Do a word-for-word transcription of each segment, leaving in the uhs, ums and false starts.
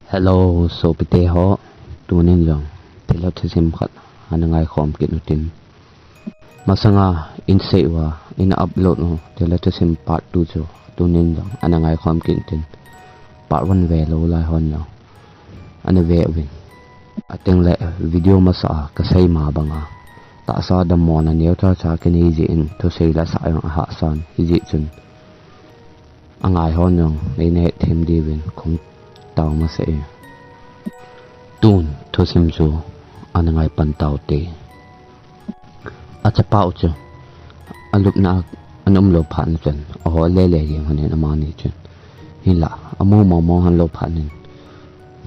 Hello, sopite ho. Tunin jong thilha thusim khat ana ngaikhom kit utin. Masanga in sei uva, in upload u thilha thusim part two chu tunin jong ana ngaikhom kit utin. Part one ve lou lai hon jong ana ve uvin. Ateng le video masa a kasei ma banga tahsa dammo na neo cha cha kinei jeh in thusei la sa jong ahahsan hijeh chun angai hon jong neina hethem diuvin kong tao masa e. Tun thusim chu ana ngai pan taute. Achapa u chu alupna a ana um lou phat in chun aho lele jeng hon in amani chun hinla amu mong mong hon lou phat in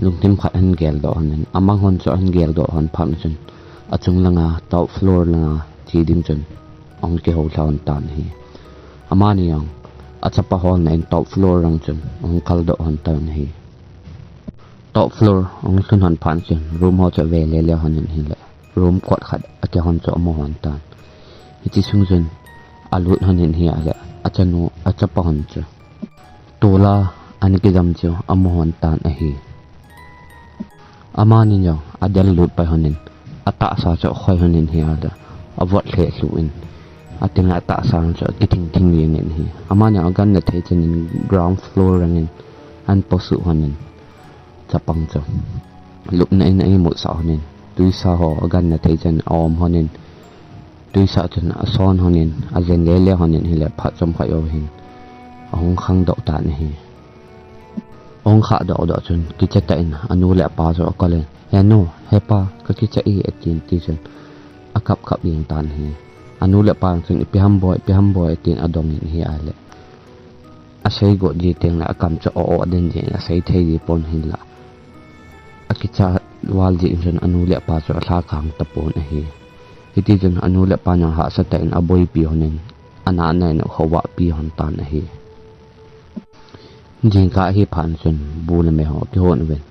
lungthim khat ahin geldoh hon in, amang hon chu ahin geldoh hon phat in chun achung langa top floor langa che ding chun ahung kihou lha hon tan ahi. Amani jong achapa holna in top floor lang chun ahung kaldoh hon tan ahi. Top floor ahung lhun hon phat in chun room ho chu ave lele hon in ahile room kot khat akihon chu amu hon tan. Hiche sung chun alut hon in ahile achanu achapa hon chu tola ana kijam chu amu hon tan ahi. Amani jong adel lut pai hon in atahsa chu akhoi hon in ahile avot lheh lhuh in ateng le atahsa chu akithing thing jeng in ahi. Amani jong aganna thei chan in ground floor lang in ahin posuh hon in chapang chu lupna in a imut sah hon in twisa ho aganna thei chan a om hon in twisa chun ason hon in ajen lele hon in ahile phat chomkhat jou hin ahung khangdoh tan ahi. Ahung khahdoh doh chun kicha tah in anu le apa chu akol in, "He nu, he pa, kakicha e," atin ti chun akap kap jeng tan ahi. Anu le apa chun, "Ipi ham boi, ipi ham boi," atin adong in ahi ahile asei got ji teng le akam chu a-oh den jeng in asei thei ji pon hinla akicha val jeh in chun anu le apa chu alha khang tapon ahi. Hiti chun anu le apa jong hahsa tah in aboipi hon in anahna in akhovah pi hon tan ahi. Jingkah ahi phat in chun bu le me ho akihon uvin.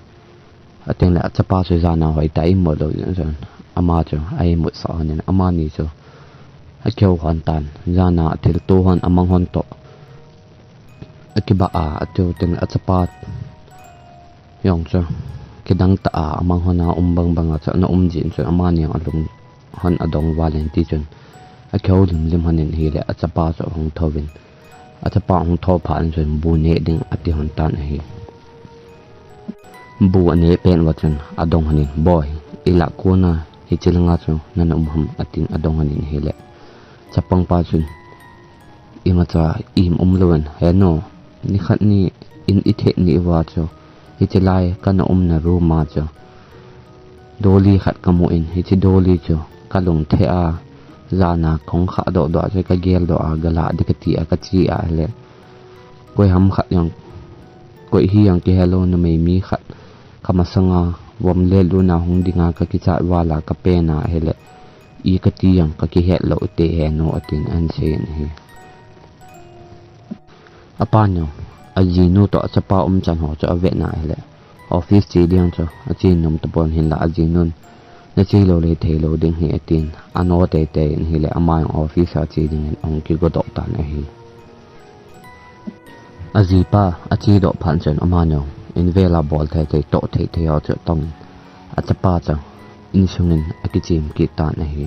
Ateng le achapa chu jana hoitah a imut lou jeh in chun ama chu a imut sah hon in amani chu akihou hon tan. Jana athilto hon amang hon toh akibah a, ati u teng le achapa jong chu kidang tah a amang hon a um bang bang a chu ana um jeh in chun amani jong alung hon adong val in ti chun akihou lim lim hon in ahile achapa chu ahung thou vin. Achapa ahung thou phat in chun bu neh ding ati hon tan ahi. Bu aneh pet uva chun adong hon in, "Boi, ilah kona hiche langa chu nana um ham?" atin adong hon in ahile chapang pa chun imacha im um lou in, "He nu, nikhat ni in itheh ni uva chu hiche lai kana umna room a chu dolly khat kamu in, hiche dolly chu kalung theh a, jana kong khahdoh doh a chu kageldoh a, galah ding kati a kache a ahile koi ham khat jong, koi hi jong kihe lou, numei mi khat kamasanga vom le luna hung dinga kakichat val a kapen a ahile i kati jong kakihet lou te he nu," atin ahin sei in ahi. Apan jong ajinu toh achapa umchan ho chu avet na ahile office che ding chu ache nom tapon hinla ajinun, "Nache lou le thei lou ding ahi," atin ano teitei in ahile ama jong office a che ding in ahung kigodoh tan ahi. Ajipa achedoh phat chun ama jong in vel a bol thei thei toh thei thei ho chu atong in achapa chu insung in akichem kit tan ahi.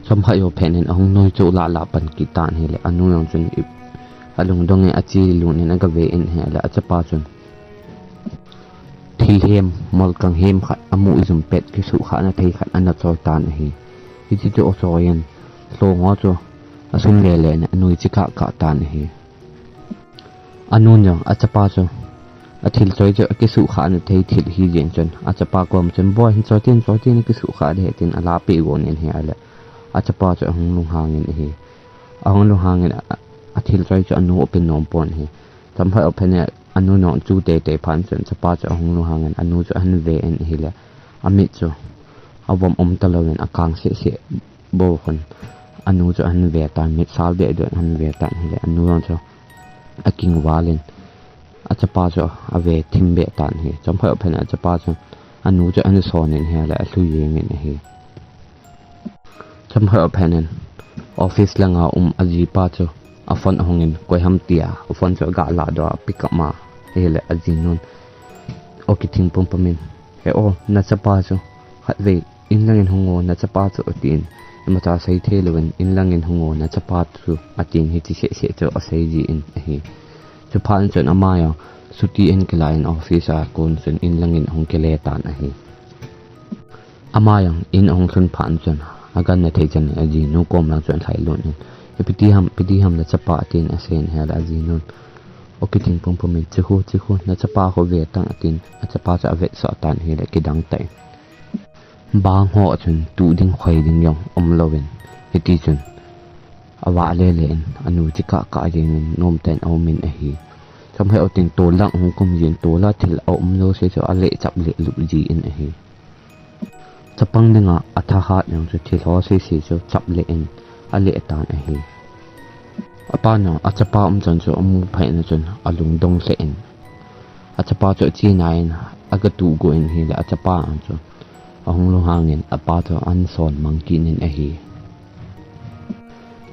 Chomkhat jou phat in ahung noi chu lah lah pan kit tan ahile anu jong chun alungdong in ache lut in agave in ahile achapa chun thil hem, molkang hem khat amu ijum pet kisuhkhahna thei khat ana choi tan ahi. Hiti chu achoi in lhong ho chu asun lele in anui chi kah kah tan ahi. Anun jong achapa chu athil choi chu akisuhkhahna thei thil ahi jeh in chun achapa kom chun, "Boi, hin choi tin, choi tin, kisuhkhah ding ahi," tin alahpeh gon in ahile achapa chu ahung lunghang in ahi. Ahung lunghang in a, athil choi chu anu ape nom pon ahi. Chomkhat jou phat in anu jong chu teitei phat chun chapa chu ahung lunghang in anu chu ahin ve in ahile amit chu avom um talou in akang seh seh bou khun anu chu ahin ve tan, mit sal deh deh in ahin ve tan ahile anu jong chu akingval in achapa chu ave thim beh tan ahi. Chomkhat jou phat in achapa chu anu chu ahin son in ahile alhu jeng in ahi. Chomkhat jou phat in office langa um ajipa chu aphone ahung in, "Koi ham?" tia aphone chu aga lah doh a pick up ma Hile ajinun, o kithing pumpum in, "He o, nachapa chu khatvei inlangin hung o, nachapa chu," atin. Imacha seithei louvin, "Inlangin hung o, nachapa chu," atin, hiche seh seh chu asei jin ahi. Chuphat in chun ama jong chuti ahin kilai in office a kon chun inlangin ahung kile tan ahi. Ama jong in ahung lhun phat in chun, aganna thei chan in ajinu kom lang chun alhai lut in, "Ipi ti ham, ipi ti ham nachapa?" atin asei in ahile ajinun, o kithing pumpum in, "Chi khu, chi khu, nachapa khu ve tang," atin, achapa chu avetsah tan ahile kidang tah in. Bang ho a chun tuh ding khoi ding jong umlouvin, hiti chun avah lele in, anu chu kah kah jeng in, nomtah in aumin ahi. Chomkhat jou teng tol lang ahung kum jin, tol a thil aum jouse chu aleh chap leh lup jin ahi. Chapang dinga athahat jong chu thil ho sese chu chap leh in aleh tan ahi. Apan jong achapa um chan chu amu phat in chun alungdong lheh in, achapa chu ache nai in aga tuh go in ahile achapa jong chu ahung lunghang in apa chu ahin son mang kit in ahi.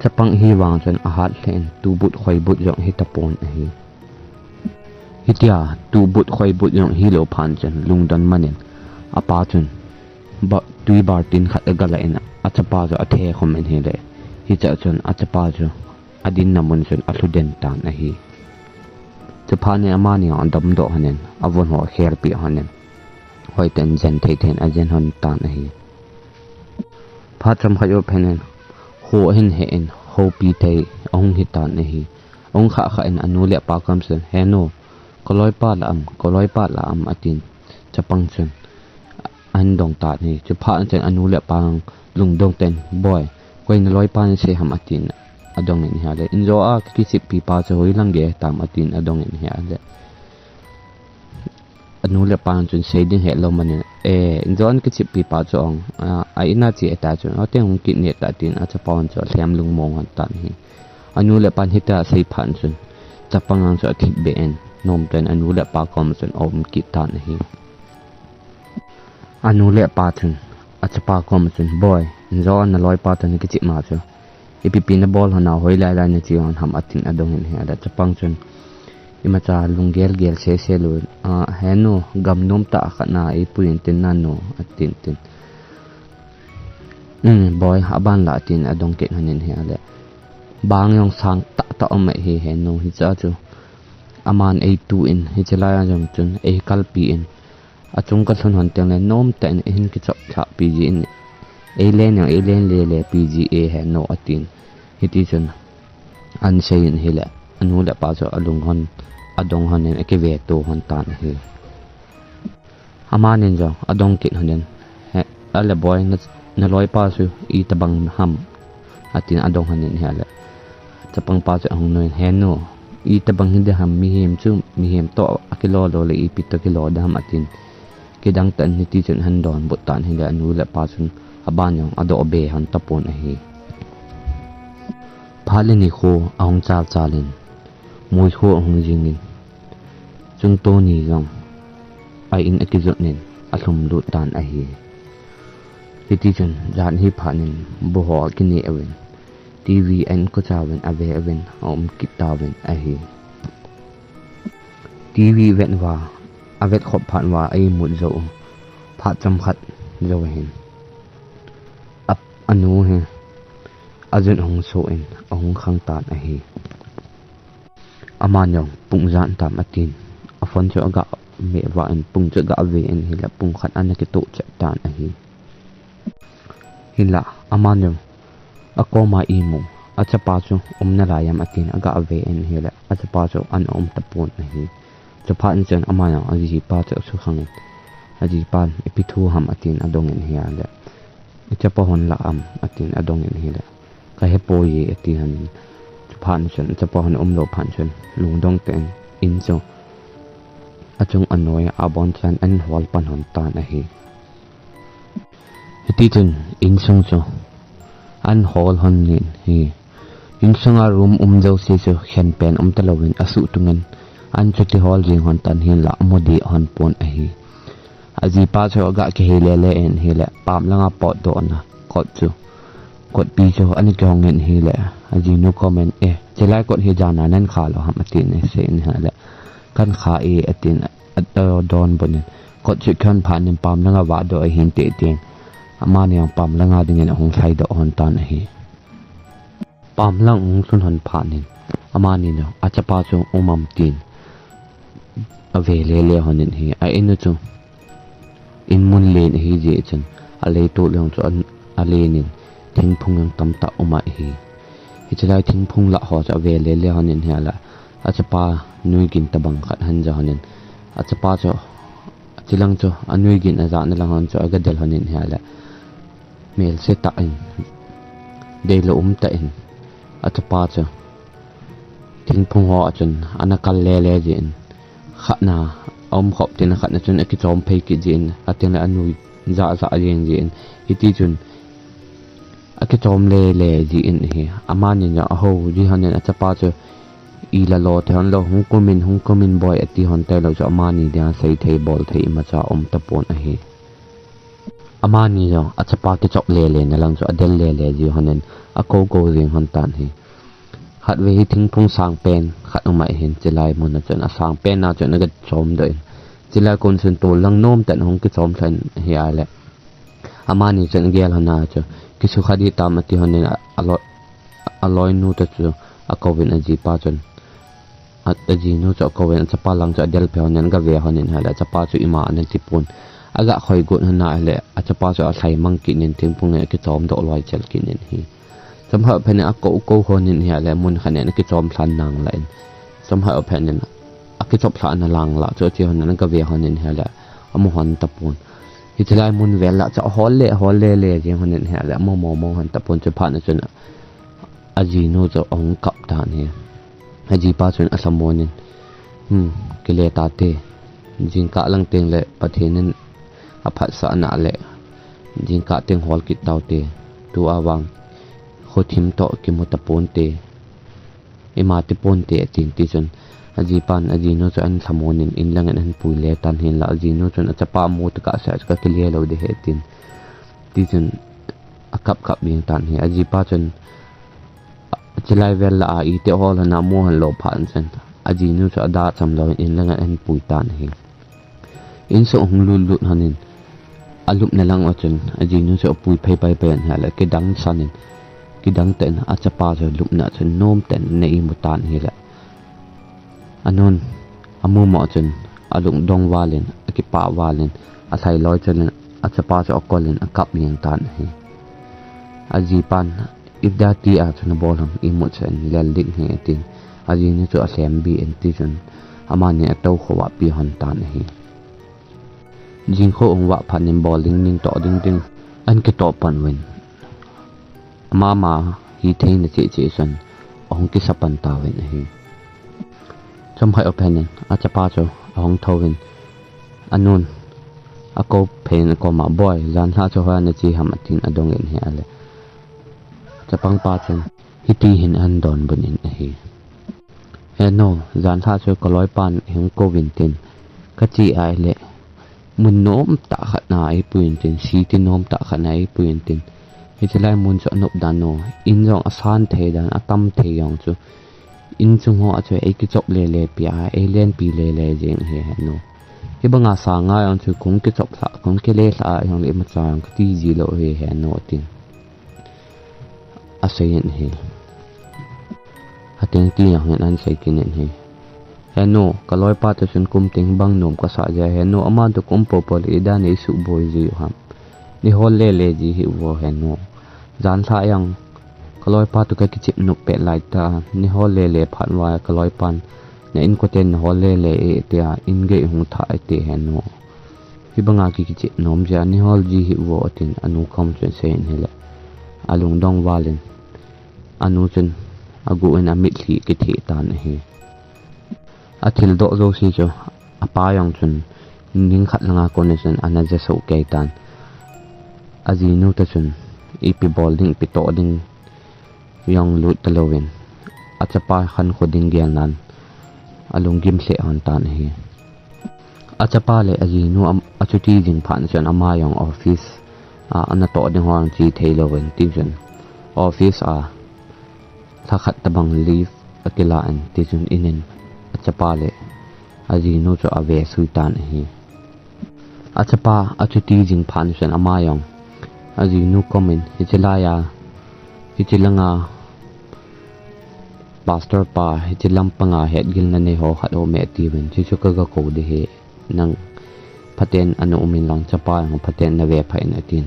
Chapang ahi vang chun ahat lheh in, tuh but khoi but jong hitapon ahi. Hitia tuh but khoi but jong hilou phat in chun lungdon man in, apa chun ba-, tui baltin khat aga lah in, achapa chu athe khum in ahile, hichea chun achapa chu adinna mun chun alhu den tan ahi. Chuphat in amani jong adamdoh lhon in, avon ho akhelpeh lhon in, hoitah in jen thei thei in ajen lhon tan ahi. Phat chomkhat jou phat in, kho ahin he in, houpi thei ahung hitan ahi. Ahung khah khah in anu le apa kom chun, "He nu, kaloipa la am, kaloipa la am?" atin. Chapang chun ahin dong tan ahi. Chuphat in chun anu le apa lungdong tah in, "Boi, koi naloipa nasei ham?" atin adong in ahile, "Injo a kicheppi pa chu hoilang gei tam?" atin adong in ahile, anu le apan chun sei ding helou man in, "E, injo a kicheppi pa chu ong, a, a in a che ta chu, ateng hung kit ne ta," tin achapa hon chu alhem lungmong lhon tan ahi. Anu le apan hitia asei phat in chun, chapang jong chu athip beh in, nomtah in anu le apa kom chun aum kit tan ahi. Anu le apa chun achapa kom chun, "Boi, injo a naloipa toh nakichep ma chu, ipi pi nabol lhon a, hoilai lai nache lhon ham?" atin adong in ahile, chapang chun imacha lunggel gel sese louvin, "A, he nu, gam nom tah khat na eipui in tin nanu," atin tin. "Um, boi, aban la," tin adong kit lhon in ahile, "Bang jong sang tah tah um ahi, he nu, hichea chu aman eituh in, hiche lai a jong chun eikalpi in, achung kalhun lhon teng le nomtah in eihin kichop lhah pi ji in, eilen jong eilen lele pi ji e, he nu," atin. Hiti chun ahin sei in ahile, anu le apa chu alung lhon, adong lhon in akiveto lhon tan ahi. Amanin jong adong kit lhon in, "He, ale boi, na, naloipa chu itobang ham?" atin adong lhon in ahile, chapang pa chu ahung noi in, "He nu, itobang hiding ham, mihem chu, mihem toh akilo lou le ipi toh kilo ding ham?" atin. Kidang tah in hiti chun ahin donbut tan ahile, anu le apa chun aban jong adoh be lhon tapon ahi. Phat le nikho ahung chal chal in, moi kho ahung jing in, Chungto ni jong a in akijot in alhum lut tan ahi. Hiti chun jan ahi phat in bu ho akineh uvin, TV a in kocha uvin ave uvin aum kit tauvin ahi. TV vet uva, avet khop phat uva a imut jou u, phat chomkhat jou ahin, a, anu hi ajun ahung so in ahung khang tan ahi. Aman jong pung jan tam atin, a phone chu aga meh uva in pung chu aga ve in ahile pung khat ana kitoh chet tan ahi. Hinla aman jong akoma imu, achapa chu um nalai am atin aga ve in ahile achapa chu ana um tapon ahi. Chuphat in chun aman jong ajipa chu asukhang in, ajipan, "Ipi thu ham?" atin adong in ahile, "Ichapa hon la am?" atin adong in ahile, "Kahepoi e," ati lhon in, chuphat in chun achapa hon umlou phat chun lungdong tah in in chu achung anoi a abonchan ahin hol pan lhon tan ahi. Hiti chun insung chu ahin hol lhon in ahi. Insunga room um jouse chu khenpen um talouvin asuh tungin ahin chuti hol jing lhon tan hinla amu deh lhon pon ahi. Ajipa chu aga kihei lele in ahile, pam langa potdohna kot chu, kotpi chu ana kihong in ahile, ajinu komin, "Eh, chulai kot hi jana nahin khah lou ham?" atin asei in ahile, kan kha e, atin adonbut in. Kot chu akihon phat in pam langa vahdoh ahin te tin. Amani jong pam langa dingin ahung lhaidoh lhon tan ahi. Pam lang ahung lhun lhon phat in, amani jong achapa chu um am tin ave lele lhon in ahi. A in u chu in mun len ahi jeh chun, alei tol jong chu an, alen in thingphung jong tamtah um ahi. Hiche lai thingphung lah ho chu ave lele lhon in ahile, achapa nuigin tabang khat ahin ja lhon in, achapa chu, chilang chu anuigin ajahna lang hon chu aga del lhon in ahile, melse tah in, deilou um tah in, achapa chu thingphung ho a chun ana kal lele jin, khatna aum khop tin, khatna chun akichom phei kit jin, atin le anui jah jah jeng jin, hiti chun akichom lele jin ahi. Amani jong aho ji lhon in achapa chu, ila lo thei hon lou, hung kum in, hung kum in boi, ati lhon tailou chu amani dinga sei thei bol thei imacha um tapon ahi. Amani jong achapa kichop lele na lang chu adel lele ji lhon in, akou kou jing lhon tan ahi. Khatvei hi thingphung sang pen khat um ahin, chulai mun a chun asang pen a chun aga chom doh in, chulai kon chun tol lang nom tah in ahung kichom lhon in ahile, amani chun agel lhon a chu, kisukha dih tam ati lhon in, a, aloi, aloinu toh chu akouvin, ajipa chun, a, ajinu chu akouvin, achapa lang chu adel phei lhon in, aga ve lhon in ahile, achapa chu ima ana tipon. Aga khoi got lhon ahile, achapa chu alhai mang kit in, thingphung in akichom doh loi chel kit in ahi. Chomkhat phat in akou kou lhon in ahile, mun khat in akichom lhan nang lah in, chomkhat phat in akichop lhahna lang lah chu ache lhon in, aga ve lhon in ahile, amu lhon tapon. Hiche lai mun vel lah chu ahol le, ahol lele jeng lhon in ahile, amu momo lhon tapon. Chuphat na chun ajinu chu ahung kap tan ahi. Ajipa chun alhamon in, hmm, kile tate, jingkah lang teng le Pathen in aphatsah na le, jingkah teng hol kit taute, tua vang khothim toh kimu taponte, ima tiponte, atin. Tichun ajipan ajinu chu ahin lhamon in, in lang in ahin pui le tan, hinlah ajinu chun achapa amu tokah seh chu kakile lou ding ahi, atin. Tichun akap kap jeng tan ahi. Ajipa chun chulai vel lah a iti hol lhon a amu lhon lou phat chun, ajinu chu ada cham lou in, in lang in ahin pui tan ahi. Insung ahung lut lut lhon in, alupna lang a chun ajinu chu apui phei pai pai in ahile, kidang san in, kidang tah in achapa chu lupna a chun nom tah in ana imu tan ahile, anun amu mo chun alungdong val in, akipah val in, alhai loi chel in, achapa chu akol in akap jeng tan ahi. Ajipan, ipi dia tia chu nabol ham, imu cheh in lel ding ahi, atin. Ajinu chu alhem be in, tichun amani atou khovah pi lhon tan ahi. Jingkah ahung vah phat in bol ding, ning toh ding ding ahin kitoh pan uvin, amama hitheina cheh cheh chun ahung kisa pan tauvin ahi. Chomkhat phat in achapa chu ahung thouvin, anun akou phei in akoma, boi, janlhah chu hoiya nache ham, atin adong in ahile, chapangpa chun hiti hin ahin donbut in ahi. He nu, janlhah chu kaloipan ahung kouvin tin, kache ahile, mun nom tah khat na eipui in tin, city nom tah khat na eipui in tin, hiche lai mun chu anop dan u, in jong asan thei dan, atam thei jong chu, in chung ho a chu eikichop lele pi a, eilenpi lele jeng ahi he nu. Hibanga sang a jong chu kong kichop lhah, kong kile lhah a jongle imacha jong kati ji lou ahi he nu, atin asei in ahi. Ateng ti jong hin ahin sei kit in ahi. He nu, kaloipa toh chun kum teng bang nom kasah jeh a he nu, ama toh kum popo le idan eisuboi ji u ham. Neihol lele ji hih uvo he nu. Janlhah jong kaloipa toh kakichep nop pet lai tah a, neihol lele phat uva kaloipan, na inkoten nahol lele e tia, in gei hung thah e ati he nu. Hibanga ki, kichep nom jeh a neihol ji hih uvo, atin anu kom chun asei in ahile, alungdong val in, anu chun agu in amitlhi akitheh tan ahi. Athildoh jouse chu apa jong chun ning khat langa kon a chun ana ja soh kei tan. Ajinu toh chun ipi bol ding, ipi toh ding jong lut talouvin, achapa khankho ding gelnan alunggim lheh lhon tan ahi. Achapa le ajinu am, achuti jing phat chun ama jong office a, ana toh ding ho jong che thei louvin, tichun office a lhakhat tabang leave akilan, tichun in in achapa le ajinu chu ave sui tan ahi. Achapa achuti jing phat in chun ama jong ajinu kom in, hiche laiya, hiche langa pastor pa, hiche lampanga hetgilna nei ho khat aume atiuvin, chuchu kaga kou ding ahi, nang phaten ana um in lang, chapa jong phaten nave phah in atin,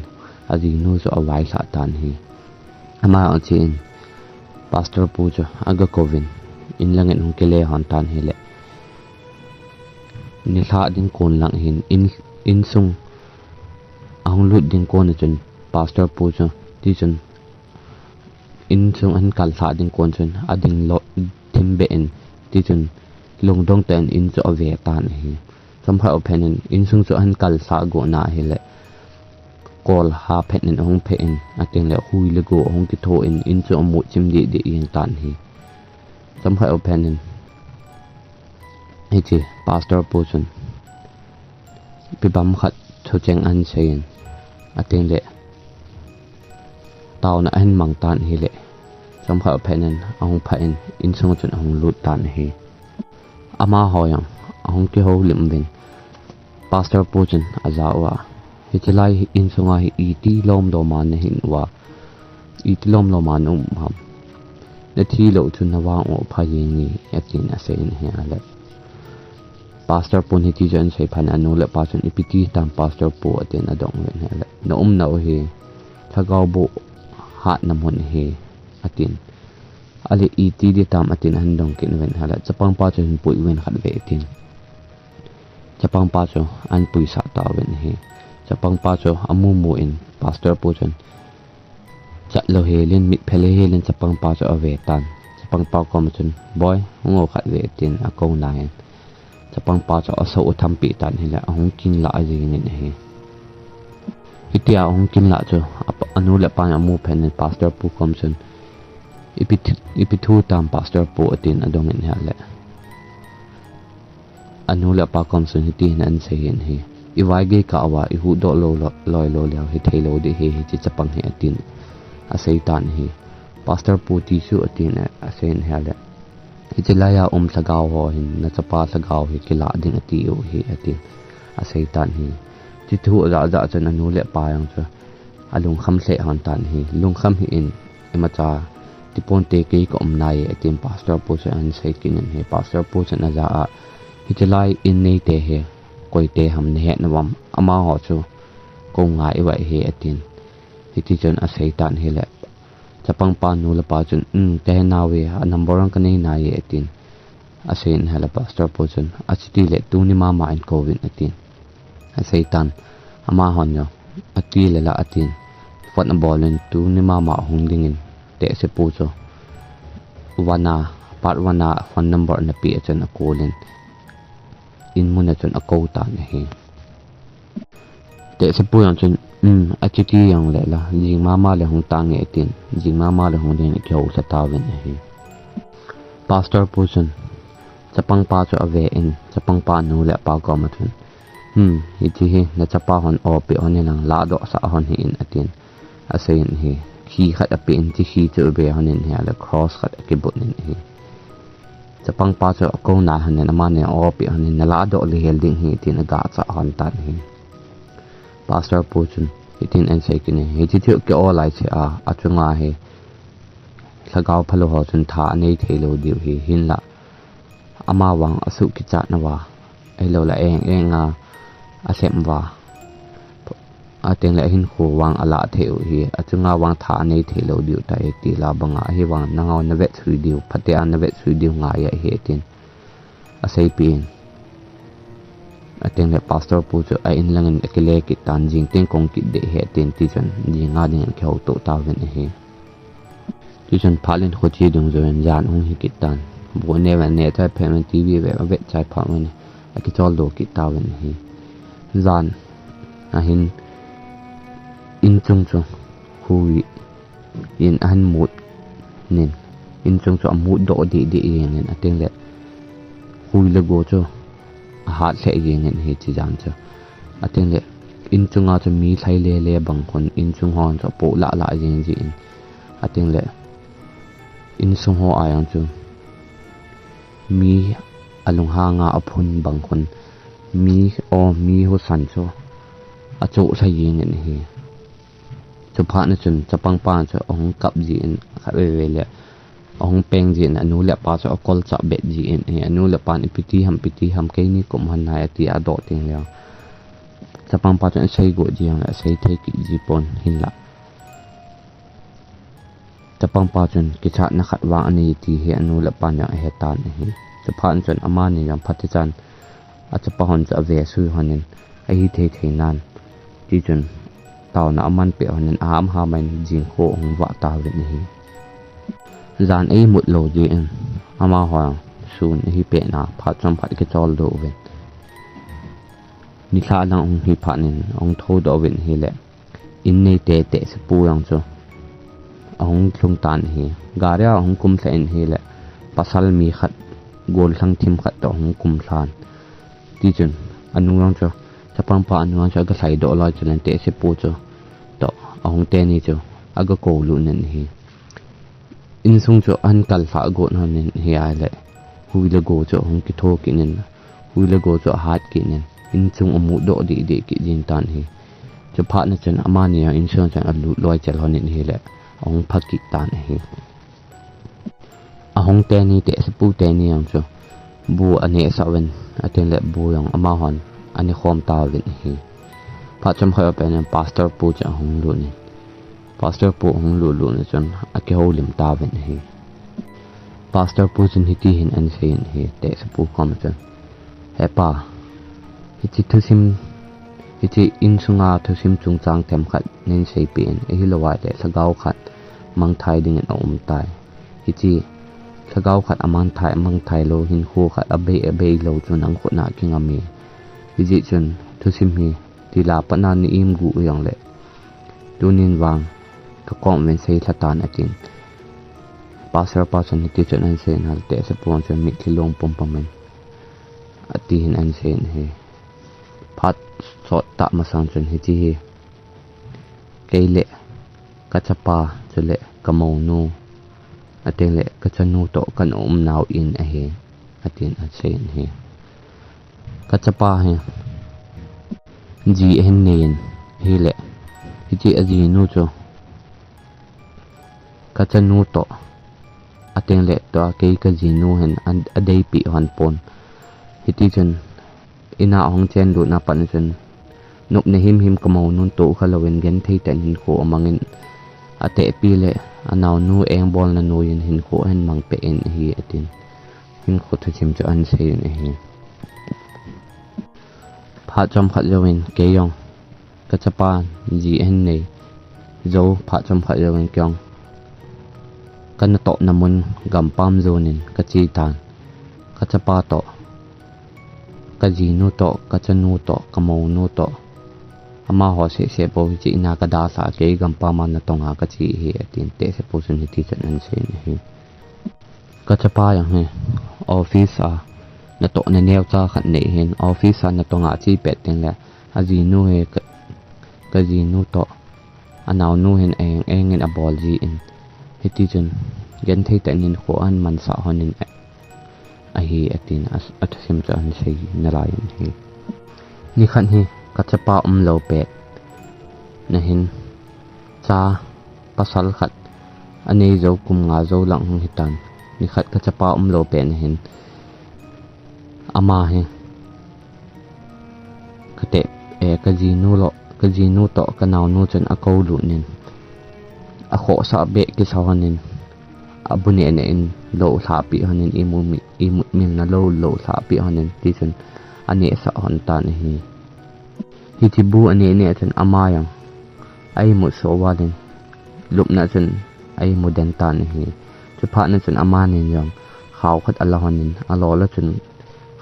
ajinu chu availhah tan ahi. Ama jong achen, pastor pu chu aga kouvin, in langin ahung kile lhon tan ahile, nilhah ding kon lang hin, in, insung ahung lut ding kon a chun, pastor pu chu, tichun, insung ahin kal lhah ding kon chun, ading lou thim beh in, tichun, lungdong tah in in chu ave tan ahi. Chomkhat phat in, insung chu ahin kal lhah got na ahile, kol ha phet in ahung phet in, atengle hui le go ahung kitho in, in chu amut chim deh deh jeng tan ahi. Chomkhat phat in, hiche pastor pu chun, ipi bang khat thucheng ahin seiyin, atengle, taona ahin mang tan ahile, chomkhat phat in ahung phat in, insung chun ahung lut tan ahi. Amaho jong ahung kihoulim uvin, pastor pu chun aja uva, hiche lai insunga hi iti lom lom a nahin uva, iti lom lom a naum ham? Nathi lou chun navang u pha jeng e, atin aseiyin ahile, pastor pun hiti chu ahin sei phat in, anu le apa chun, ipi ti tam pastor pu, atin adong uvin ahile, naumna u hi lhagao boh hatna mun ahi, atin. Ale iti ding tam, atin ahin dong kit uvin ahile, chapang pa chu ahin pui uvin khatvei, atin. Chapang pa chu ahin puisah tauvin ahi. Chapang pa chu amu mu in, pastor pu chun, chat lou helin, mit phel helin, chapang pa chu ave tan. Chapang pa kom a chun, boi, hung o khatvei, atin akou na hin, chapang pa chu asou u thampi tan ahile, ahung kin lah jeng in ahi. Hitia ahung kin lah chu, apa, anu le apa in amu phat in, pastor pu kom chun, ipi thu, ipi thu tam pastor pu, atin adong in ahile, anu le apa kom chun hiti hin ahin seiyin ahi, ivaigei kah uva ihuhdoh lou, lou, loi lou leu hithei lou ding ahi, hiche chapang hi, atin asei tan ahi. Pastor pu ti chu, atin aseiyin ahile, hiche laiya um lhagao ho hin nachapa lhagao hi kilah ding ati u ahi, atin asei tan ahi. Hiche thu ajah jah chun anu le apa jong chu alungkham lheh lhon tan ahi. Lungkham hih in, imacha ti ponte, kei ka um nai e, atin pastor pu chun ahin sei kit in ahi. Pastor pu chun aja a, hiche lai in neite hi koite ham nahet nom am? Amaho chu kou ngai uva ahi, atin. Hiti chun asei tan ahile, chapang pa nu le pa chun, um, kahe nauve, a number jong kanei nai e, atin aseiyin ahile, pastor pu chun, achuti le tuni mama in kouvin, atin asei tan. Amahon jong, ati le la, atin phone abol in, tuni mama hung dingin, tehse pu chu one a, part one a phone number ana pe a chun a call in, in mun a chun akou tan ahi. Tehse pu jong chun, um, achuti jongle la, jing mama le hung tange, atin, jing mama le hung dingin akihou lha tauvin ahi. Pastor pu chun chapang pa chu ave in, chapang pa nu le apa kom a chun, um, hiche hi nachapa hon o pe hon in lang, ladoh sah hon hih in, atin aseiyin ahi. Khi khat ape in, hiche khi chu ave hon in ahile, cross khat akibut in ahi. Chapang pa chu akou nai hon in, amani o pe hon in, naladoh le hel ding ahi, tin aga chah hon tan ahi. Pastor pu chun hitin ahin sei kit in, hiche chu ki o lai cheh a, achunga hi lhagao phalou ho chun tha anei thei lou diu ahi, hinlah ama vang asuh kichat nauva, ahilou le eng eng a alhem uva, atengle ahinkho vang alah thei u ahi, achunga vang tha anei thei lou diu tai, ti la banga ahivang nangho navet sui diu, phatea navet sui diu ngai ahi, tin aseipeh in. Atengle pastor pu chu a in langin akile kit tan, jing teng kahung kit ding ahi, tin, tichun jing a dingin akihouto tauvin ahi. Tichun phat in khoche dungjuiyin jan ahung hi kit tan. Bu aneh uvin, aneh chai phat uvin, TV ve, avet chai phat uvin, akicholdo kit tauvin ahi. Jan ahin inchung chu hui in ahin mut in, inchung chu amut doh deh deh jengin, atengle hui le go chu ahat lheh jengin ahi, hiche jan chu. Atengle inchunga chu mi lhai lele bang khun inchung hon chu apoh lah lah jeng jin, atengle insung ho a jong chu mi alunghanga aphun bang khun mi o mi husan chu achoh lha jingin ahi. Chuphat na chun chapangpa chu ahung kap jin khatvei vei le ahung peng jin anu le apa chu akolchah bet jin ahi. Anu le apan ipi ti ham, ipi ti ham, keini kum hon nai ati adoh teng le chapangpa chun asei got jing le asei thei kit ji pon hinlah. Chapangpa chun kichatna khat vang anei ti hi anu le apan jong ahetan ahi. Chuphat chun amani jong phatichan achapa hon chu avesui honin ahithei thei nan. Tichun taona aman peh honin aham hamin jingkho ahung vah tauvin ahi. Jan eimut lou jeh in amaho sun ahi pet na phat chomkhat kichol doh uvin. Nilhah lang ahung hi phat in ahung thoudoh uvin ahile. In neite tehsepu jong chu ahung lhung tan ahi. Gari a ahung kum lhah in ahile pasal mi khat gollhang thim khat toh ahung kum lhan. Tichun anu jong chu chapangpa anu jong chu aga lhaidoh loi chun tehsepu chu toh ahung teni chu aga koulut in ahi. Insung chu ahin kal lhah got honin ahile hui le go chu ahung kitho kit in, hui le go chu ahat kit in, inchung amudoh deh deh kit jing tan ahi. Chuphat na chun amani jong insung chun alut loi chel honin ahile ahung pha kit tan ahi. Ahung teni tehsepu teni jong chu bu anehsah uvin atin le bu jong amahon anekhom tauvin ahi. Phat chomkhat a pat in pastor pu chu ahung lut in, pastor pu ahung lut lut na chun akihoulim tauvin ahi. Pastor pu chun hiti hin ahin seiyin ahi, tehsepu koma chun, He pa, hiche thusim, hiche insunga thusim chungchang themkhat neihin seipeh in, ahilou le lhagao khat mangthai dingin aumtai. Hiche lhagao khat amangthai, amangthai lou hinkho khat abei, abei lou chu nang khut na kingam e. Hijeh chun thusim hi tila pat na nei imguh u jongle tunin vang kakom uvin seilha tan atin. Pastor pa chun hiti chun ahin seiyin ahile tehsepu chun mitlhi long pumpum in ati hin ahin seiyin ahi. Phat sottah masang chun hiche hi kei le kachapa chule kamounu atin le kachanu toh kana umnau in ahi atin aseiyin ahi. Kachapa hi ji ahin neiyin ahile hiche ajinu chu kachanu toh atin le tua kei kajinu hin adeipeh hon pon. Hiti chun ina ahung chenlutna pat chun nopna himhim kamounun tohkha louvin genthei tah in hinkho amangin atehpi le anaonu engbolna noiyin hinkho ahin mangpeh in ahi atin. Hinkho thusim chu ahin seiyin ahi. Phat chomkhat jouvin kei jong kachapa ji ahin nei jou phat chomkhat jouvin kei jong kanatohna mun gampam jonin kache tan. Kachapa toh, kajinu toh, kachanu toh, kamounu toh, amaho sehseh bou hiche ina kadalhah kei gampam a natonga kache ahi atin, tehsepu chun hiti chun ahin seiyin ahi. Kachapa jong hi office a natohna neocha khat nei hin, office a natonga ache pet teng le ajinu hi ka, kajinu toh anaonu hin aeng engin abol jin, hiti chun genthei tah in hinkho ahin mansah honin ahi atin athusim chu ahin sei nalaiyin ahi. Nikhat hi kachapa umlou pet na hin cha pasal khat anei jou kum nga jou lang hung hitan. Nikhat kachapa umlou pet na hin ama hi kate, eh, kajinu lo, kajinu toh kanaonu chun akoulut in akhohsah beh kisa honin abu neh neh in lou lhahpeh honin imut, imut milna lou lou lhahpeh honin tichun anehsah hon tan ahi. Hiche bu aneh neh chun ama jong a imut soh valin lupna chun a imu den tan ahi. Chuphat na chun amanin jong khao khat ala honin alo la chun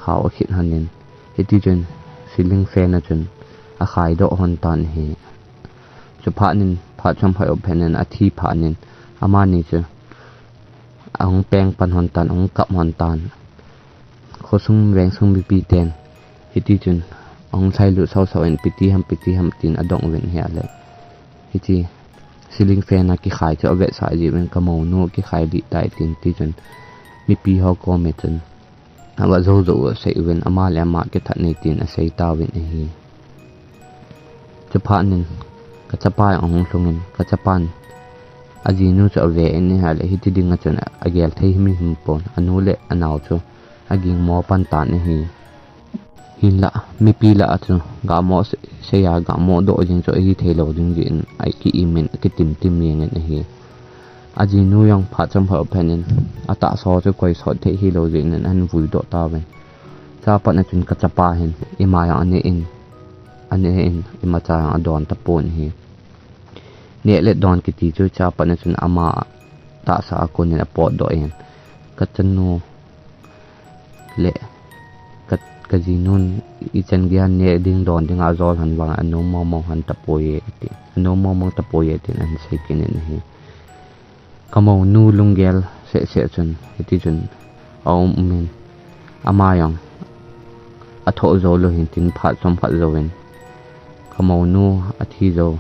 khao akhit honin hiti chun ceiling fan a chun akhaidoh hon tan ahi. Chuphat nin phat chomkhat jou phat in athi phat in amani chu ahung peng pan hon tan, ahung kap hon tan. Khosung vengsung mipi ten hiti chun ahung lhailut sausau in, ipi ti ham, ipi ti ham tin adong uvin ahile, hiche ceiling fan a kikhai chu avetsah jiuvin, kamounu kikhai lih tai tin, tichun mipi ho koma chun ava jou jou asei uvin, ama le ama kithat nei tin asei tauvin ahi. Chuphat in kachapa jong ahung lhungin, kachapan ajinu chu ave in ahile, hiti dinga chun agel thei himhim pon, anu le anao chu aging mo pan tan ahi. Hinlah, mipi lah a chu gamo se-, seiya gamo doh jing chu ahi thei lou ding jeh in, aki imin, akitim tim jeng in ahi. Ajinu jong phat chomkhat phat in, atahsa chu koi sot thei hilou jeh in, ahin vui doh tauvin. Chapatna chun kachapa hin, ima jong ane in, ane in, imacha jong adon tapon ahi. Neh le don kiti chu chapatna chun ama tahsa a kon in apot doh in, kachanu le ka, kajinun ichan geiya neh ding don dinga ajol hon vang anom mong mong hon tapoi e, ati. Anom mong mong tapoi e, tin ahin sei kit in ahi. Kamounu lunggel seh seh chun, hiti chun aum um in, ama jong athoh jou lou hin tin phat chomkhat jouvin, kamounu athi jou,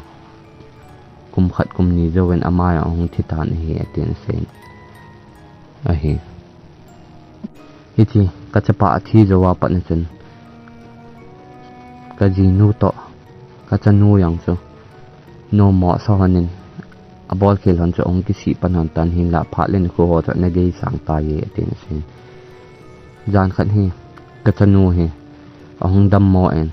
kum khat kum ni jouvin ama jong ahung thi tan ahi, atin asei ahi. Hiti, kachapa athi jou a patna chun, kajinu toh, kachanu jong chu, nommo asa hon in, abolkhel hon chu ahung kisih pan hon tan hinlah phat le nikho ho chu ana gei sang tai e, atin asei. Jan khat hi, kachanu hi, ahung dammo in,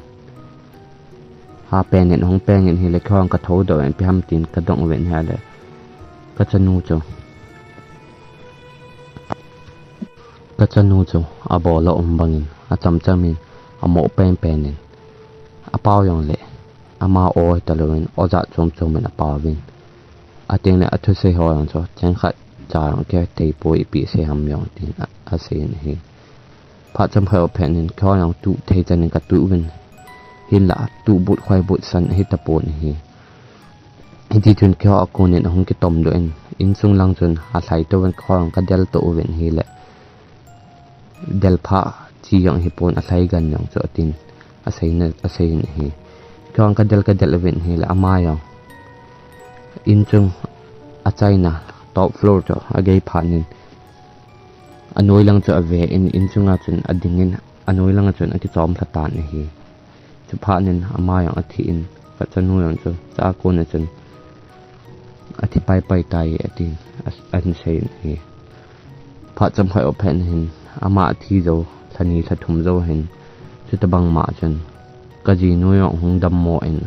ha pen in, ahung peng in ahile, keiho jong kathou doh in, ipi ham tin kadong uvin ahile, kachanu chu, kachanu chu abol a um bangin, acham cham in, amo pen pen in, apao jongle, ama o hita louvin, o jat chom chom in apao vin. Atengle athusei ho jong chu, cheng khat cha jong kithei poi, ipi sei ham jong tin a, asei in ahi. Phat chomkhat phat in, keiho jong tuh thei chan in katuh uvin. Hinlah, tuh but khoi but san ahi tapon ahi. Hiti chun keiho a kon in ahung kitom doh in, insung lang chun alhai touvin, keiho jong kadel to uvin ahile. Del pha chi jong hipon, alhai gan jong chu atin, asei na, asei in ahi. Keiho jong kadel kadel uvin ahile, ama jong inchung achaina top floor chu agei phat in, anoi lang chu ave in, inchunga chun ading in, anoi langa chun akichom lha tan ahi. Chuphat in ama jong athi in, kachanu jong chu, cha a kon a chun athi pai pai tai, atin, a, ahin sei in ahi. Phat chomkhat phat in hin, ama athi jou, lha ni lha thum jou hin, chuti bang ma chun, kajinu jong ahung dammo in,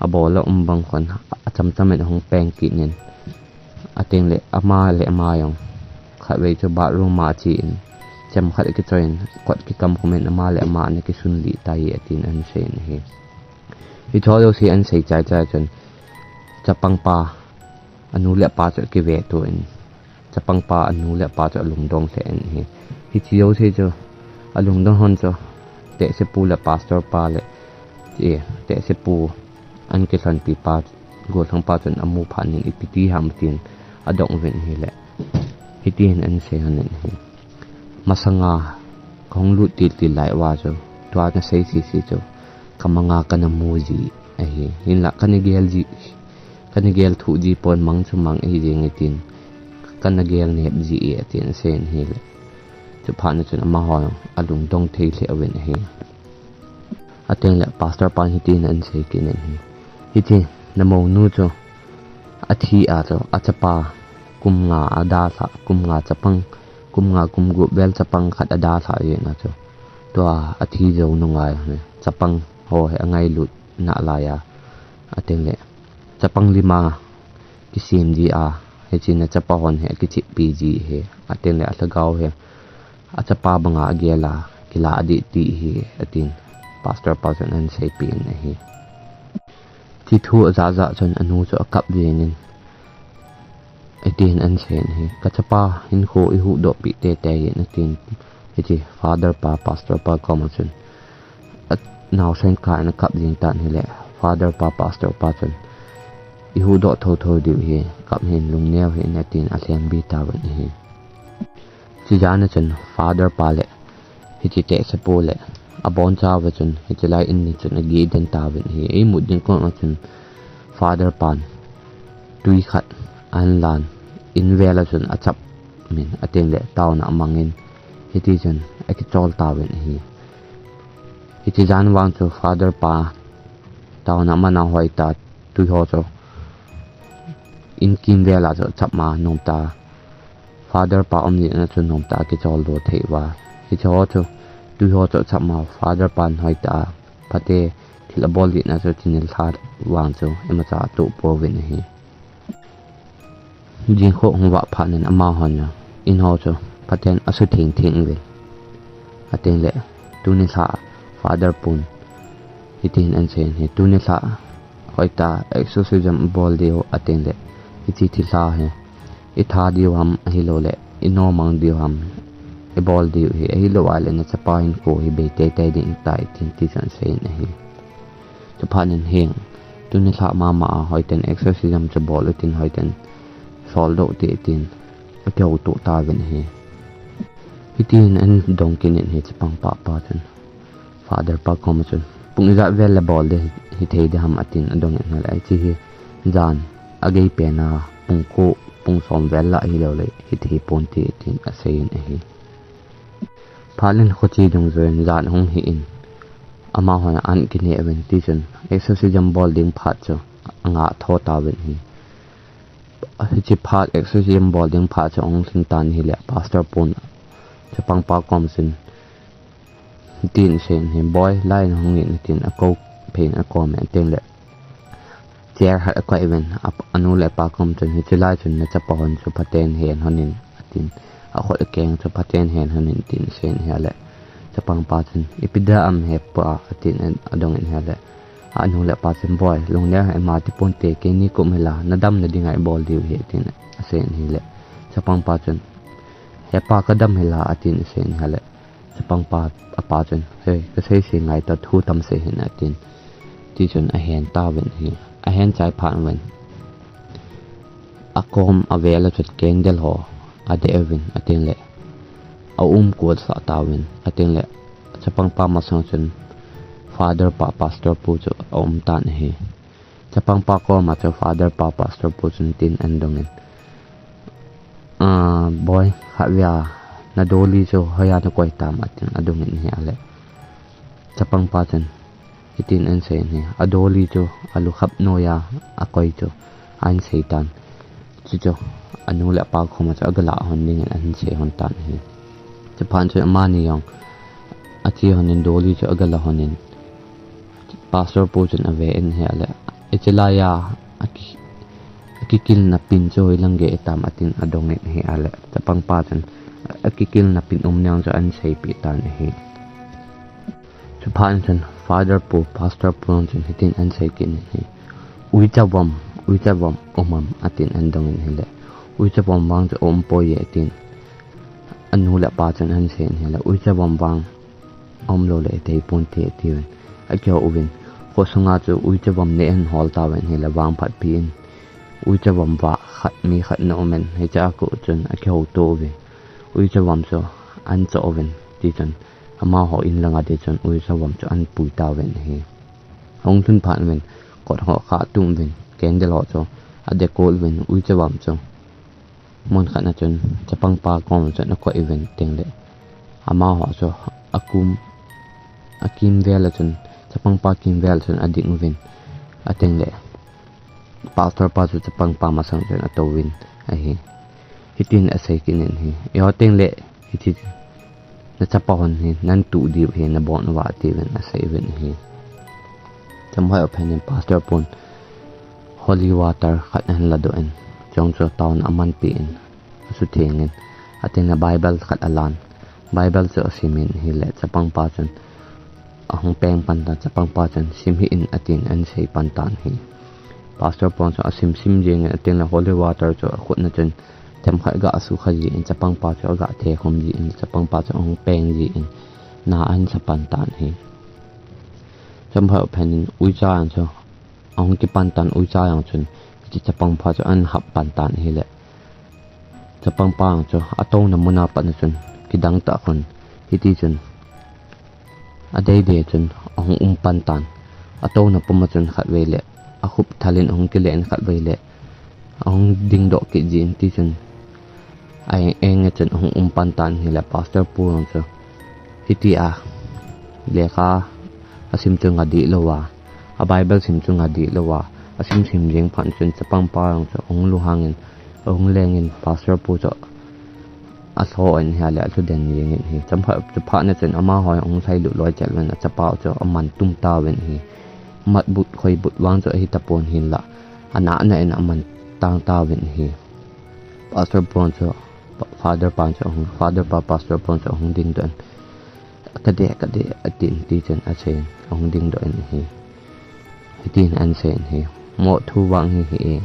abol a um bang khon, acham cham in ahung peng kit in, atengle ama le ama jong khatvei chu bathroom a ache in, chem khat akichoi in, kot kikam khum in ama le ama ana kisun lih tai, atin ahin sei in ahi. Hiche jouse ahin sei chai chai chun, chapang pa, anu le apa chu akive to in, chapang pa anu le apa chu alungdong lheh in ahi. Hiche jouse chu alungdong hon chu, tehsepu le pastor pa le, e, tehsepu an kilhonpi pa, gollhang pa chun amu phat in, ipi ti ham tin adong uvin ahile, hiti hin ahin sei hon in ahi. Masanga kahung lut til til lai uva chu, tua nasei sese chu, kamanga kana mu ji ahi. Hinlah kana gel ji, kana gel thuh ji pon, mang chu mang ahi jenge tin, kana gel nep ji e, atin asei in ahile. Chuphat in chun amaho jong alungdong thei lheh uvin ahi. Atengle pastor pan hitin ahin sei kit in ahi. Hiche namounu chu athi a chu achapa kum nga adalhah, kum nga chapang, kum nga kum gup vel chapang khat adalhah jeh a chu, tua athi jou nunga hi chapang ho hi angailut nalai a, atengle chapang lima kisem ji a, hiche na chapa hon hi akichihpi ji ahi, atengle alhagao hi achapa banga agel a, kila adih ti ahi, atin pastor pa chun ahin seipeh in ahi. Hiche thu ajah jah chun anu chu akap jeng in, hitin ahin sei in ahi. Kachapa hinkho ihuhdoh peh teitei in, atin, hiche father pa, pastor pa koma chun anaosen kah in akap jeng tan ahile, father pa, pastor pa chun, ihuhdoh thotho diu ahi, kap hih in, lungneo hih in, atin alhembi tauvin ahi. Chujan a chun father pa le hiche tehsepu le abonchauva chun hiche lai in ni chun ageh den tauvin ahi. Imut ding kom a chun father pan tui khat ahin lan, in vel a chun achap in, atengle taona amang in, Hiti chun akichol tauvin ahi. Hiche jan vang chu Father pa taona mana hoitah tui ho chu in kimvel a chu chapma nomtah Father pa um jeh a chu nomtah a kichol doh thei uva. Hiche ho chu tui ho chu chapma Father pan hoitah a phate thil abol jeh a chu tuni lha vang chu imacha atoh pouvin ahi. Jingkah hung vah phat in amahon in ho chu phaten asutheng theng uvin. Atengle tuni lha Father pun hitin ahin sei in ahi, tuni lha hoitah exorcism bol diu atengle hiche thilha hi itha diu ham ahilouleh inomang diu ham ibol diu ahi, ahilou ahile nachapa hinkho hi bei teitei ding ahitai tin tichun asei in ahi. Chuphat in heng tuni lha mama a hoiten exorcism chu bol utin hoiten soldoh ute tin akihouto tauvin ahi. Hitin ahin dong kit in ahi chapang pa pa chun Father pa koma chun pung ijat vel le bol ding hithei ding ham atin adong in ahile hiche hi jan agei pen a pung ko pung som vel lah ahilouleh hithei ponte tin asei in ahi. Phat in khoche dungjuiyin jan ahung hi in amahon an kineh uvin tichun exorcism bol ding phat chu angah tho tauvin ahi. Hiche phat exorcism bol ding phat chu ahung lhun tan ahile pastor pun chapang pa kom chun hitin asei in ahi, boi, lai in hung in atin akou phei in akom in atengle chair khat akoi uvin anu le apa kom chun hiche lai chun nachapa hon chu phaten hen hon in atin akhut akeng chu phaten hen hon in tin asei in ahile chapang pa chun ipi dia um hepa atin adong in ahile anu le apa chun boi, lungneo hih in, ima ti ponte, keini kum hila nadamna dinga ibol diu ahi atin asei in ahile chapang pa chun hepa kadam hila atin asei in ahile chapang pa apa chun hei kasei sei ngai ta thu tam sei hih in atin tichun ahen tauvin ahi. Ahen chai phat uvin akom avel a chun candle ho adeh uvin atengle aum kol sah tauvin atengle chapang pa masang chun Father pa pastor pu chu aum tan ahi. Chapang pa koma chu Father pa pastor pu chun hitin ahin dong in, boi, khatvei a nadoli chu hoiya nakoi tam atin adong in ahile chapang pa chun hitin ahin sei in ahi, adoli chu alukhap noiya akoi chu ahin sei tan. Chuchu anu le apa koma chu agalah hon dingin ahin sei hon tan ahi. Chuphat chun amani jong ache hon in doli chu agalah hon in pastor pu chun ave in ahile hiche laiya aki akikilna pin chu hoilang gei tam atin adong in ahile chapang pa chun akikilna pin um neng chu ahin seipeh tan ahi. Chuphat chun Father pu pastor pu chun hitin ahin sei kit in ahi, uicha vom, uicha vom um am atin ahin dong in ahile uicha vom vang chu aumpoi e atin anu le apa chun ahin sei in ahile uicha vom vang aumlou le ithei ponte atiuvin akihou uvin khosunga chu uicha vom ni ahin hol tauvin ahile vangphatpi in uicha vom vah khat mi khat ana um in hichea kon chun akihouto uvin uicha vom chu ahin choh uvin tichun amaho in langa ding chun uicha vom chu ahin pui tauvin ahi. Ahung lhun phat uvin kot ho kha atum uvin candle ho chu adeh kol uvin uicha vom chu mun khat a chun chapang pa kom chun akoi uvin atengle amaho chu akum akimvel a chun chapang pa kimvel a chun ading uvin atengle pastor pa chu chapang pa masang chun atouvin ahi. Hitin asei kit in ahi, eiho tengle hiche nachapa hon hi nantuh diu ahi nabon uva atiuvin asei uvin ahi. Chomkhat phat in pastor pun holy water khat ahin ladoh in chujong chu taona amanpeh in asutheng in atengle Bible khat alan Bible chu asim in ahile chapang pa chun ahung peng pan tan chapang pa chun sim hih in atin ahin sei pan tan ahi. Pastor pun chu asim sim jeng in atengle holy water chu akhut a chun themkhat aga sukha jin chapang pa chu aga thekhum jin chapang pa chu ahung peng jin na ahin sa pan tan ahi. Chomkhat phat in uicha jong chu ahung kipan tan uicha jong chun hiche chapang pa chu ahin hap pan tan ahile chapang pa jong chu atouna muna pat a chun kidang tah khun hiti chun adeidei chun ahung um pan tan atouna puma chun khatvei le akhup thal in ahung kile in khatvei le ahung dingdoh kit jin tichun A eng eng chun ahung um pan tan ahile Pastor pu jong chu hitia lekha asim chu nga dih lou a, a Bible sim chu nga dih lou a, asim sim jeng phat chun chapang pa jong chu ahung lunghang in, ahung leng in Pastor pu chu alhoh in ahile alhu den jeng in ahi. Chomkhat chu phat na chun amaho ahung lhai lut loi cheh uvin achapa chu aman tum tauvin ahi. Mat but khoi but vang chu ahi tapon hinlah, ana ana in aman tang tauvin ahi. Pastor pu jong chu, Father pa jong chu ahung, Father pa Pastor pu jong chu ahung dingdoh in, "Ka dei, ka dei," atin, hiti chun asei in, ahung dingdoh in ahi. Hitin asei in ahi, "Moh thu vang hi ahi e,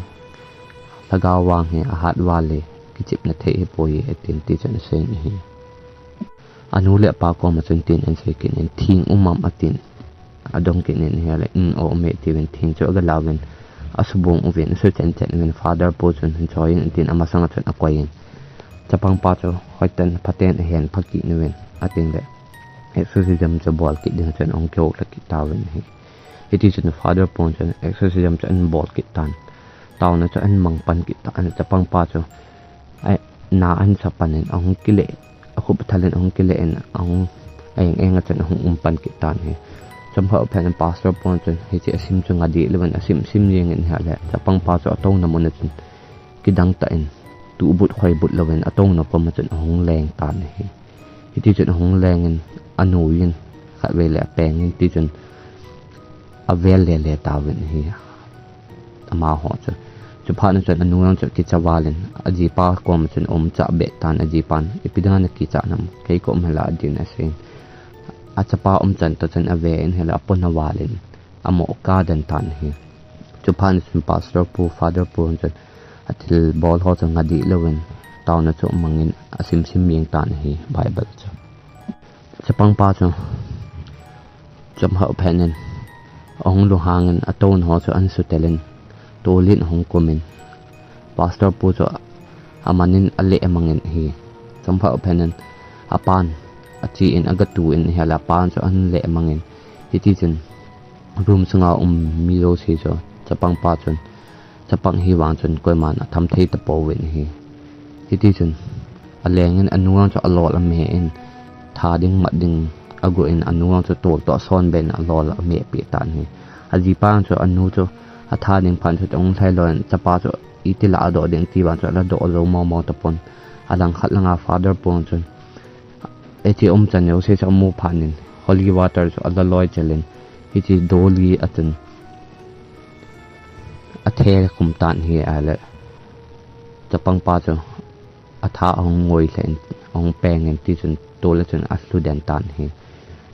lhagao vang hi ahat val e, kichepna thei ahipoi e," atin, hiti chun asei in ahi. Anu le apa koma chun hitin asei kit in, "Thing um am?" atin. Adong kit in ahile, "Um, um e," atiuvin thing chu aga la uvin, asubung uvin, asu chen chen uvin, Father pu chun hin choi in atin, amasang a chun akoi in. Chapang pa chu hoiten phaten ahen pha kit uvin, atin le exorcism chu bol kit ding chun ahung kihou lha kit tauvin ahi. Hiti chun Father pu chun exorcism chu ahin bol kit tan. Taona chu ahin mang pan kit tan, chapang pa chu a na ahin sa pan in ahung kile, akhup athal in ahung kile in ahung, a eng eng a chun ahung um pan kit tan ahi. Chomkhat u phat in Pastor pu chun hiche asim chu nga dih lou in asim sim jeng in ahile, chapang pa chu atouna mun a chun kidang tah in, tuh but khoi but lou in atouna kom a chun ahung leng tan ahi. Hiti chun ahung leng in, anu in khatvei le apeng in, hiti chun avel le le tauvin ahi. Amaho chu. Chuphat na chun anu jong chu kicha val in, ajipa koma chun aum chah beh tan, ajipan, "Ipi dinga nakicha nam, kei ka um hela," atin asei in. Achapa umchan toh chun ave in ahile apon aval in, amoh ka den tan ahi. Chuphat na chun Pastor pu, Father pu chun athilbol ho chu nga dih lou in, taona chu amang in asim sim jeng tan ahi, Bible chu. Chapang pa chu chomkhat u phat in ahung lunghang in atouna ho chu ahin sutel in, tol in ahung kum in, Pastor pu chu aman in aleh amang in ahi. Chomkhat u phat in apan ache in aga tu in ahile, apan chu ahin leh amang in, hiti chun room sunga um mi jouse chu chapang pa chun, chapang hi vang chun koiman atham thei tapouvin ahi. Hiti chun aleng in anu jong chu alol ame in, tha ding mat ding ago in, anu jong chu tol toh asonbe in alol ame peh tan ahi. Ajipa jong chu anu chu atha ding phat chun ahung lhai loi in, chapa chu iti la adoh ding ti vang chu ala doh jou mong mong tapon. Alangkhat langa Father pu chun, hiche umchan jouse chu amu phat in, holy water chu ala loi chel in, hiche doli a chun athe khum tan ahi. Ahile chapang pa chu atha ahung ngoi lheh in, ahung peng in, hiti chun tol a chun alhu den tan ahi.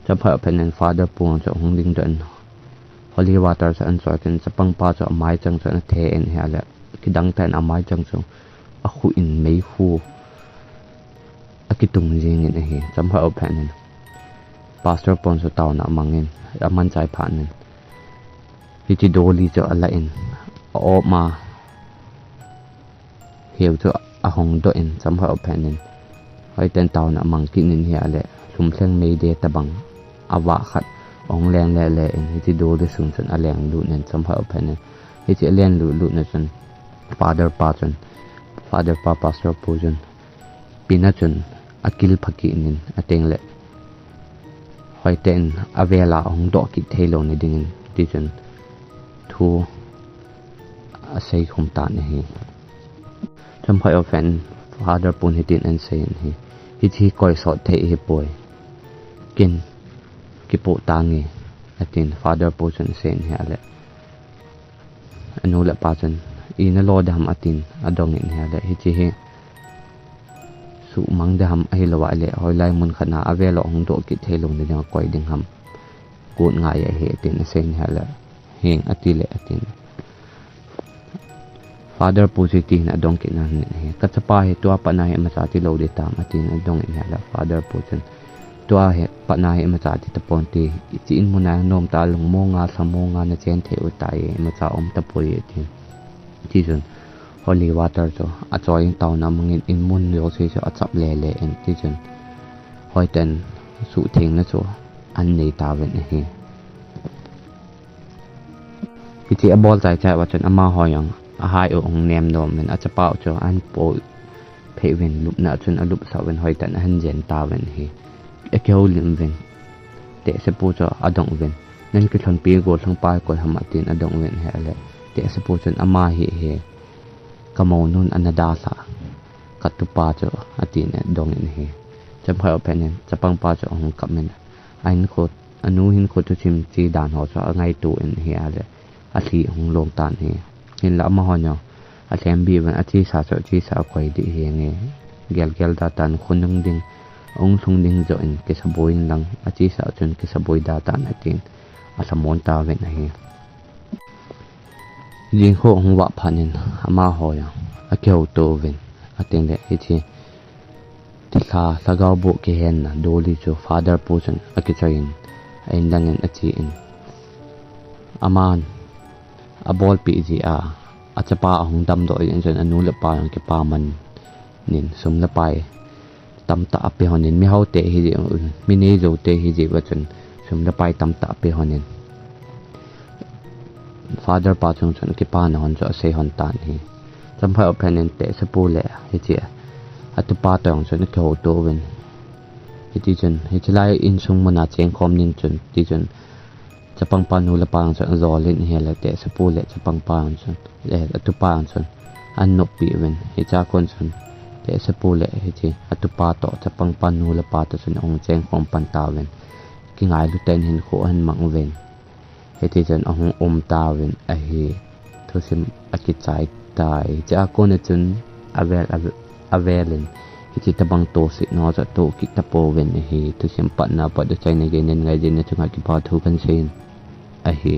Chomkhat u phat in Father pu jong chu ahung dingdoh in, holy water chu ahin choi kit in, chapang pa chu amaichang chu ahin the in ahile, kidang tah in amaichang chu akhu in meikhu akitung jeng in ahi. Chomkhat u phat in Pastor pu jong chu taona amang in, aman chai phat in, hiche doli chu ala in, a-op ma heu chu ahong doh in, chomkhat u phat in, hoiten taona amang kit in ahile, lhumlheng meidei tabang avah khat ahung leng le le in, hiche doli sung chun aleng lut in, chomkhat u phat in, hiche alen lut lut na chun Father pa chun, Father pa Pastor pu chun, pina chun akil pha kit in, ateng le hoiten avela ahung doh kit thei lou na ding in, hiti chun thu asei khum tan ahi. Chomkhat u phat in Father pun hitin ahin sei in ahi, "Hiche hi koi sot thei ahipoi. Ken kipoh tange," atin, Father pu chun asei in ahile, anu le apa chun, "Ina lo ding ham?" atin, adong in ahile, "Hiche hi suhmang ding ham, ahilou ahile hoilai mun khat na avela hung doh kit thei lou na ding a koi ding ham? Kot ngai ahi," atin, asei in ahile, "Heng," ati le, atin. Father pu chu hiti hin adong kit in ahi, "Ka chapa hi tua pat na hi imacha ti lou ding tam?" atin, adong in ahile, Father pu chun, "Tua hi pat na hi imacha ti tapon te, hiche in mun a nom ta, lung monga, lha monga nachen thei u tai, imacha um tapoi," atin. Hiti chun holy water chu achoi in, taona amang in, in mun jouse chu achap le le in, hiti chun hoiten suhthengna chu ahin nei tauvin ahi. Hiche abol chai chai uva chun amaho jong ahai u ahung nem nom in, achapa u chu ahin pui Hei uvin, lupna chun alupsah uvin, hoitah in ahin jen tauvin ahi. Akihoulim uvin. Tehsepu chu adong uvin. Nang kilhonpi gollhang pa hi koi ham atin adong uvin ahile. Tehsepu chun ama hi hi. Ka mounun ana dalha. Ka tupa chu atin adong in ahi. Chamkhai u phat in, chapangpa chu ahung kap in. A hinkho, anu hinkho thusim che dan ho chu angaito in ahile. Alhi ahung long tan ahi. Hinla amahon jong alhem bih uvin achesa chu achesa akoi ding ahi nge. Gelgel da tan khonung ding, ahung lhung ding joh in kisaboi in lang achesa chun kisaboi da tan atin alhamon tauvin ahi. Jingkho ahung vah phat in amaho jong akihouto uvin atin le hiche Thilha, lhagao boh kihenna, doli chu Father pu chun akichoi in, a-in lang in ache in. Aman, abolpeh jeh a, achapa ahung damdoh jeh in chun anu le apa jong kipaman in sum le pai tamtah ape hon in, mihao te hijeh, mi neijou te hijeh uva chun sum le pai tamtah ape hon in. Father pa chung chun kipana hon chu asei hon tan ahi. Chamkhai u phat in Tehsepu le hiche atupa toh jong chun akihouto uvin. Hiti chun, hiche lai insung muna chengkhom nin chun, ti chun, chapangpa nu le pa jong chun ajol in ahile Tehsepu le chapangpa jong chun, eh, atupa jong chun, anoppi uvin. Hichea kon chun, Tehsepu le hiche atupa toh, chapangpa nu le pa toh chun ahung chengkhom pan tauvin. Kingailu tah in hinkho ahin mang uvin. Hiti chun ahung um tauvin ahi. Thusim akichai tai. Hichea kon a chun avel, avel, avel in. Hiche tobang tohsetna chu atoh kit tapouvin ahi. Thusim patna pat u chaina gei nin ngai jing na chunga kipa thu kahin seiyin ahi.